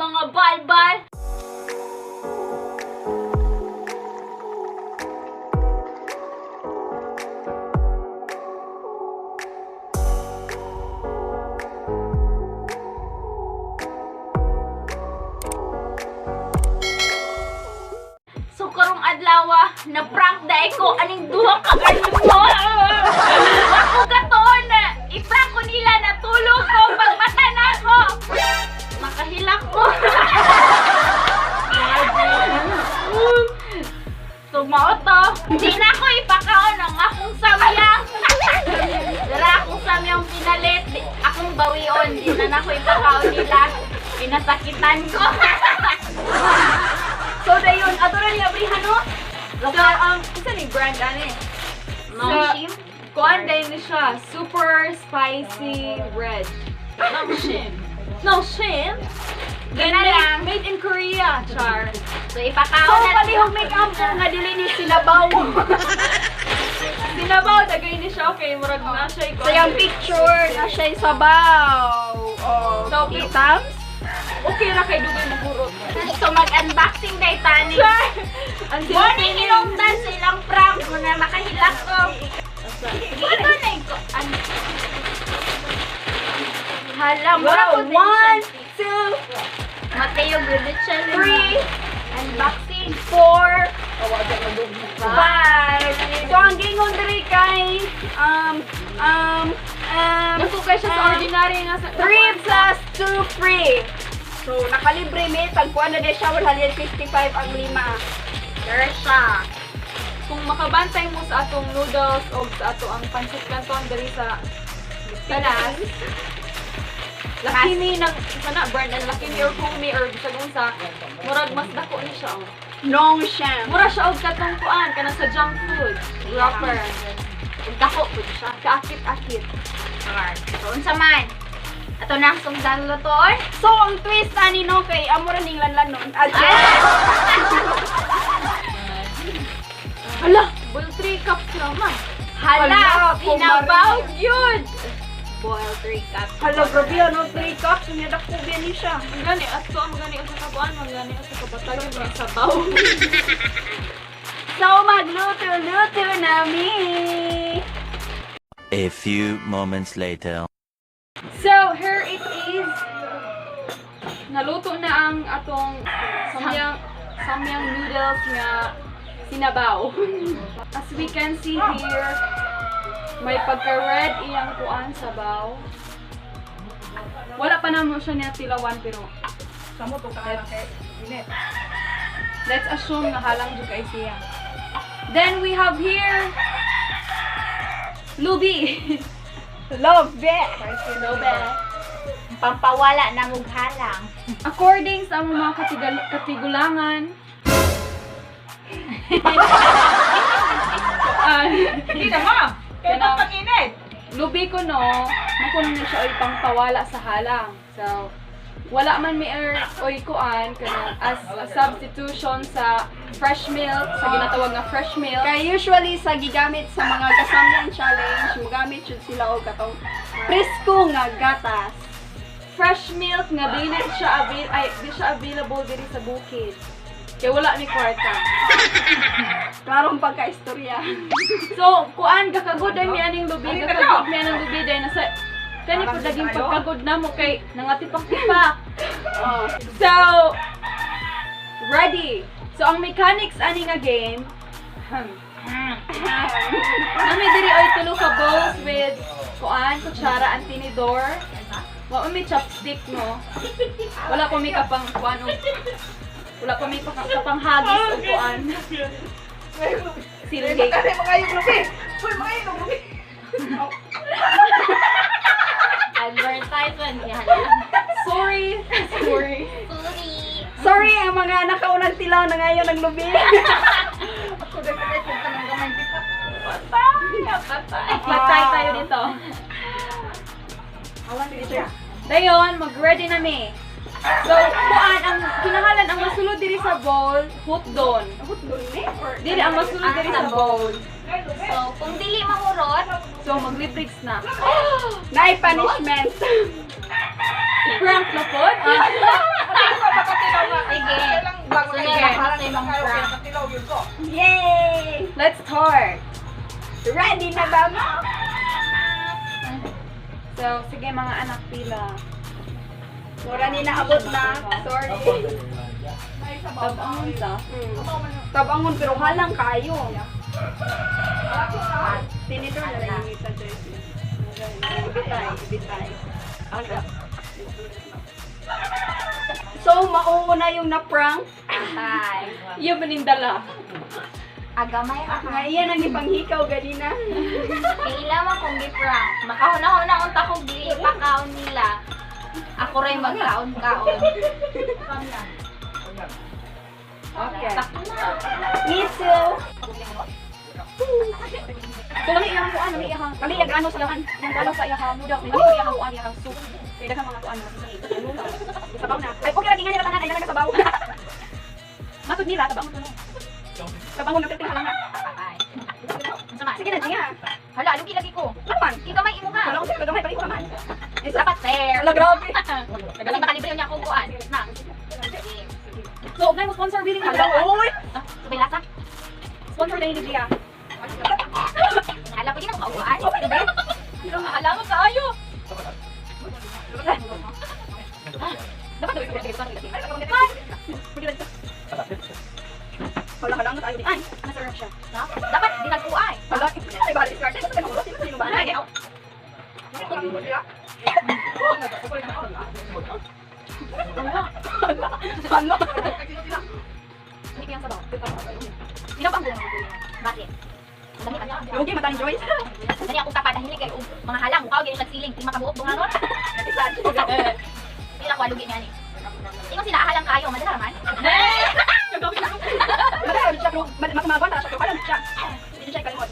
Mga balbal. So karong adlaw na prank dai ko aning duha ka animal. Ako katuon na i-prank ko nila, natulog ko pagmata na ako. Makahilak ko. So mao to, di na ako ipakaon ang akong samyang. Dara akong samyang pinalit, akong bawion, di na nako ipakaon nila. Pinasakitan ko. So dayon, ato na niya abrihan, no? So, isa ni brand ani? Nongshim? Kuan din ni siya, super spicy red. Nongshim. Nongshim? Then Gana lang. made in Korea, char. So ipakaon So na palihog make up nga dili ni sinabaw. Sinabaw dagay ni siya, okay, murag na siya Sa yung picture, na siya sabaw. Oh, So, kitams? Okay ra kay dugay magurot. So mag-unboxing day tani. Ang Morning hinungdan sa ilang prank mo na makahilak ko. Ito na yung ano. Hala, mura Wow, po din one, siya. two, Mateo Gudichel. three, Unboxing. four, five. So, ang gingon diri kay, Naku kay siya sa ordinary nga sa 3 plus 2 free. So, nakalibre mi. Tagpuan na din siya, 155 ang lima. There siya. Kung makabantay mo sa atong noodles o sa ato ang pancit canton diri sa Pinas. Laki ni nang kana brand ang laki ni or Kumi or bisag unsa, murag mas dako ni siya, oh. Nong Sham. Mura siya og katong kuan kanang sa junk food wrapper. Ug dako po siya. Kaakit-akit. So unsa man? Ato na ang sungdan lutoon. So, ang twist ani no, kay amo ra ning lanlanon. Adyo. Hala, boil 3 cups ra ma. Hala, Hala, pinabaw kumari. yun. Boil 3 cups. Hala, grabe ano, 3 cups. Unya dako biya ni siya. Ang gani ato ang gani usa ka kuan, ang gani usa ka batag yung mga sabaw. So, magluto-luto na mi. A few moments later. So, here it is. Naluto na ang atong samyang noodles nga sinabaw. As we can see here, may pagka-red iyang kuan sabaw. Wala pa naman siya niya tilawan pero let's assume na halang jud kay siya. Then we have here lubi. Love it. Lubi. Pampawala na mughalang. According sa among mga katigulangan, Hindi na ma. Kaya Kanang- pag-init. Lubi ko no, makuno na siya oy pangpawala sa halang. So, wala man may oy kuan kanang as a substitution sa fresh milk, sa ginatawag nga fresh milk. Kaya usually sa gigamit sa mga kasamyan challenge, mugamit jud sila og katong presko nga gatas. Fresh milk nga dili siya avail ay di siya available diri sa bukid. Kaya wala ni kwarta. Klarong pagkaistorya. So, kuan gakagod ay mi aning lubi, Ano gakagod mi aning lubi dahil nasa kani po daging pagkagod na mo kay nangatipak-tipak. Oh. So, ready. So, ang mechanics ani nga game, Nami diri oy tulo ka bowls with kuan, kutsara and tinidor. Wa may chopstick, no. Wala pa may kapang kuan og wala pa may kapanghagis og kuan. Silhik. Kaya mga yung lubi. Uy, mga yung lubi. Advertisement yan. Sorry. Sorry. Sorry. Sorry ang mga nakaunang tilaw na ngayon ang lubi. Ako dahil kaya kung kanang gamay tipak. Patay. Patay. Patay tayo dito. Awan din siya. Dayon, mag-ready na mi. So, kuan ang kinahalan ang masulod diri sa bowl, hutdon. Hutdon ni? Or Dili ang masulod diri sa bowl. So, kung dili mahurot, So, maglibrigs na. Naay punishment. Prank na pod. Ready na ba mo? So, sige mga anak, pila. Mura ni naabot na. Sorry. Tabangon ta. Tabangon pero halang kayo. Tinitor na lang yung isa, Joyce. Ibitay, ibitay. So, mauuna yung na-prank. Atay. Iya manindala. Agamay ako. Nga iyan ang ipanghikaw ganina. Kay ila man kong gi-prank. Makahuna-huna unta kong dili ipakaon nila. Ako ray magkaon-kaon. Okay. Sakto na. Me too. So, lami iyang kuan, lami iyang, lami iyang ano sa laman, iyang ano sa iyang noodles, lami iyang kuan, iyang soup. Kaya daghang mga kuan, Sabaw na. Ay, okay lagi nga nila tanan. Ay, nalaga sabaw. Matod nila, tabangon to no. Sabangon na pitin halang. Atay. Unsa man? Sige na, Gia. Hala, lugi lagi ko. Ano man? Kay gamay imo ha. Wala ko sa'yo, gamay, pareho naman. Eh, Dapat fair. Ala, grabe. Kasi baka libre niya akong kuan. Na. So, og mo sponsor billing Hala, na. oy! Sabay lasa. Sponsor na ni Gia. Hala, pwede na mo kauan. Hala mo kaayo. Dapat daw ito. Wala ka lang na tayo. Ay, Masarap siya. Dapat di nagkuay. wala. Ay, balik si Carter. Sino ba? Ay, Hala. Hindi iyang sabaw. Hinabang ko. Bakit? Dami ka niya. Lugi, mata ni Joyce. Dani akong tapat hilig kay og mga halang mukha gyud siya siling, di makabuok bungangon. Hindi na ko alugi niya ni. Ingon sila halang kayo, madala man. Mata siya, pero matumagawan na siya, pero alam siya. Hindi siya ikalimot.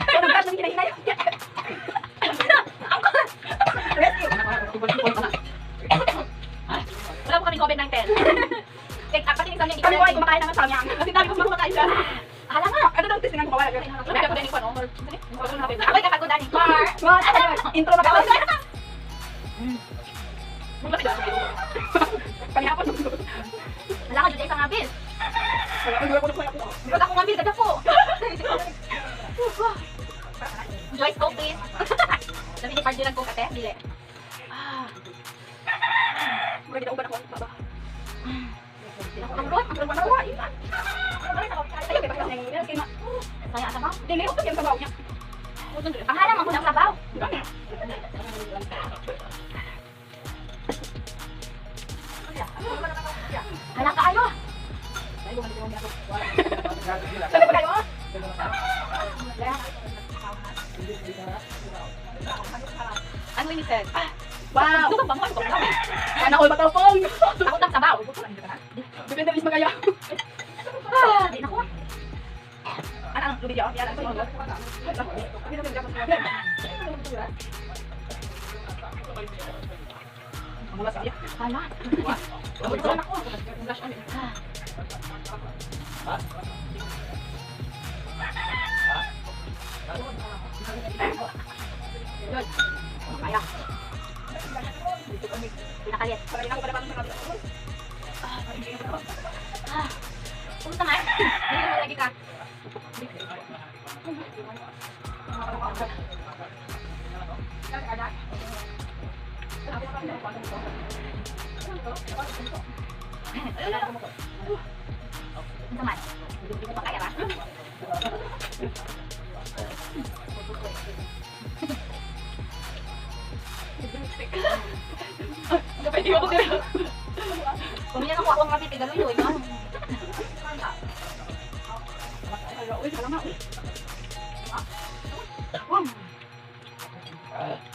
So, nag-brush ng hinahinay. Rescue. Wala po kami COVID-19. Kay pati ni Samyang Kami ko ay kumakain ng samyang. Kasi dami ko kumakain siya. Hala nga. Ano daw testingan ko wala. Wala ko din ko no. Ako'y kapagod ani. Par. Intro na ka. Panihapon. Hala ka jud sa nga bill. Wala ko na ko. Murag ako nga bill kada po. Joyce Coke please. Dami ni partner ng Coke ate, dili. Ah, Mura gid uban ako baba. ang rot. Ang uban ako. Ay, kay bakit nang kay ma. Saya asa ba? Dili ko yung sabaw niya. Ang halang man ang sabaw. Hala ka ayo. Sabi pa kayo. Unlimited. Wow. Dugang bangon ko. Sana all matapang. Ako tang sabaw. Depende mismo kaya. Ah, di na ko. Ano ang video? Yan ang Hala. Kaya. Pinakalit. Ah. Kumusta man? Dili mo lagi ka. Unsa man? Makaya ba? Pwede ako dito. Kumiyan ako akong kapit galuyoy no.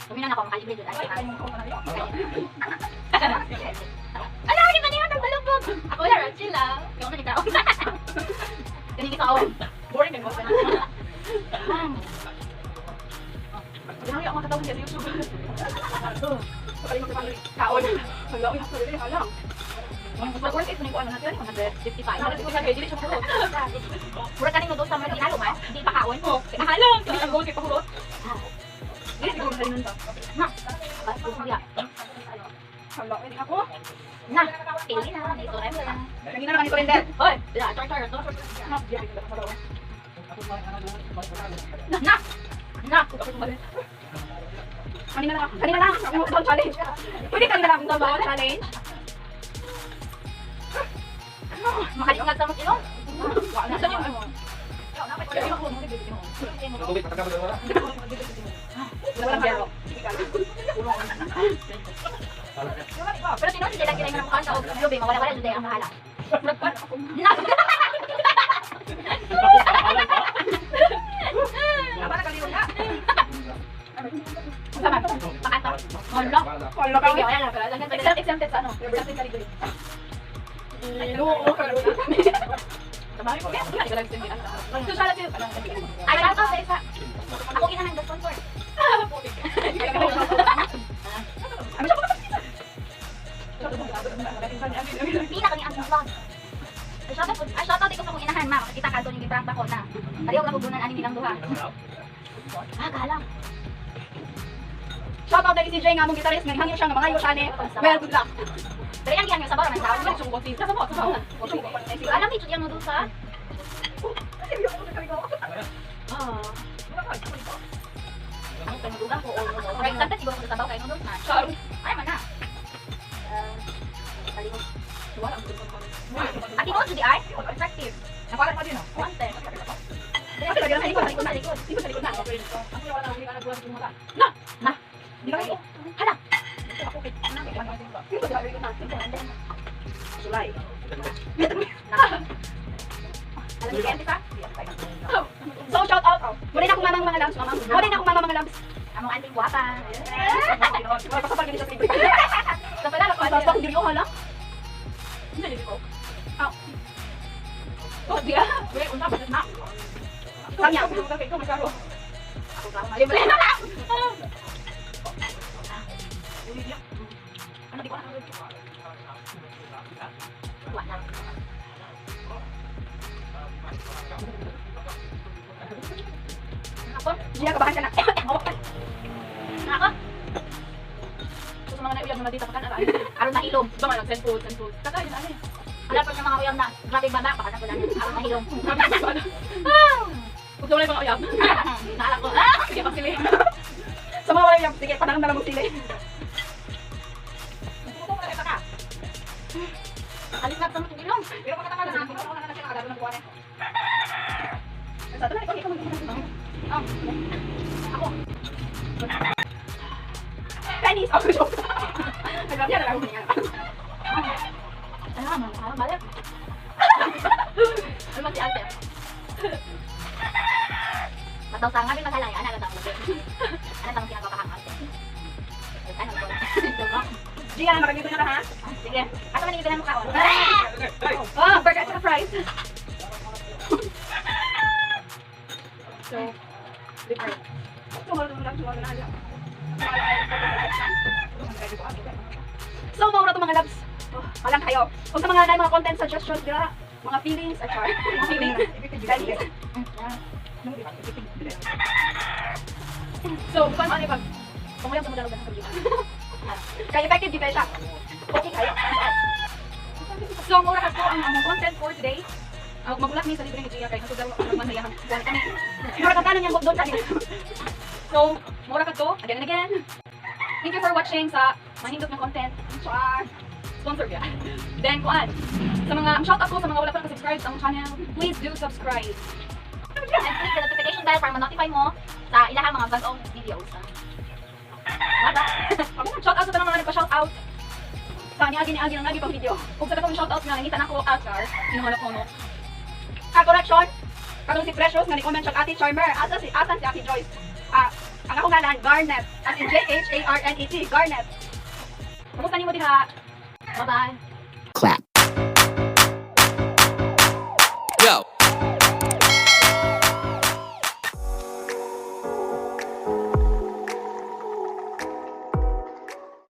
Kuminan ako makalibre jud ay. Ala, hindi ba niya nagbalubog? Ako lang, chill lang. Ikaw na ikaw. Ganun ikaw. Boring din mo. Grabe ang mga katawag niya sa YouTube. Kaon. Hala, uy, hala, hala. Mas worth it ko ano natin 155. 155 dili siya mahurot. Mura kaning noodles sa mga ginalo man, hindi pa kaon. Oh, halang dili ang goal kay pahurot. Dili siguro halinon ta. Na. Kuya. Hala, hindi ako. Na, pili na. Dito, ay wala. Kanina na kami surrender. Hoy, wala, char char to. Na, na. Na. Kanina lang. Kanina lang. Ang mukbang challenge. Pwede kanina lang ang mukbang challenge. Makalingat sa mong ilong. Saan yung ano? Walang haro. Pero tinuod sila kaya ng mukha sa og lubi, mawala-wala jud ang bahala. Na. Sama. Pakata. Wala. Wala ka. Sige, wala na. Exempted sa ano? Exempted category. Ginoo ka. So, shout out to Ay, shout out sa isa. Ako ginahan the sponsor. Pina kami ang vlog. Ay, shout out po. Ay, shout out ko sa akong inahan, ma. Makakita ka doon yung giprank ako na. Pareho na kugunan ani nilang duha. Ah, kahalang. Shout out dahil si Jay nga among guitarist nga hangyo siya nga mangayo siya ni. Well, good luck. Pero yang gihangyo sa baro man sa. Alam ni jud yang noodles ha. Ang panudugan ko. Right, exempted siguro ko sa sabaw kay noodles na. Ay man na. Ati mo jud ay effective. Konti. Sa likod, sa likod, sa likod. Dito sa likod na. Na. Na. Hala. Dito sa likod na. Sulay. Na. Alam niyo pa? So shout out. Wala na akong mamang mga loves, mamang. Wala na akong mamang mga loves. Among auntie guwapa. Pasapag gini siya sa libre. Sa pala ko. Basta akong diri hala. Oh, diya. Wait, unsa ba na? Samyang. Mali mali. Wala. Ako? Gia, kabahan ka na. Ako? So, sa mga nauyab na madita pakan aray. Aron mahilom. Ba man send food, send food. Kaka yun ani. Alam pa ng mga uyab na grabe baba baka na pala aron mahilom. Ug wala mga uyab. Naala ko. Ah! Sige pagsili. Sa mga wala yung sige, panang na lang sili. Alis na sa mga ilong. Sa ito na, ikaw, ikaw, ikaw. Ako. Pennies! Oh, joke. Nagsabi na lang ako niya. Ano man, ano balik. Ano man si ate? Bataw sa ngabi maghalay, ana ka tao. Ana tang pinagpapahang ate. Ano ko? Diba? Gia, makagito na ka ha? Sige. Asa man yung mo kaon? Oh, burger at saka fries. So, liver. So, maura to mga loves. Oh, walang kayo. Kung sa mga na mga content suggestions, dira, mga feelings, at char. Mga feelings. Feelings. So, kuan man pag panguyab sa mga dalawang sa Kaya effective di ba siya? Okay kayo. So, mura ka po ang among content for today. Magulat mi sa libre ni Gia kay natugdaro ang man sayang kuan kami. Mura ka tanan niyang doon kanina. So, mura ka to again and again. Thank you for watching sa manindot na content. Char. Sponsor ka. Then kuan. Sa mga ang shout out ko sa mga wala pa nakasubscribe sa among channel, please do subscribe. And click the notification bell para ma-notify mo sa ilahang mga bagong videos. Bye-bye. Shout out sa tanang mga nagpa-shout out. Sa niagi niagi nang lagi pang video. Ug sa katong shout out nga nangita nako Achar, kinuha ko no. Ah, correction. Katong si Precious nga ni-comment siya Ate Charmer. Asa si Ate Joyce? Ah, ang akong ngalan Garnet. As in J H A R N E T, Garnet. Kumusta nimo diha? Bye-bye.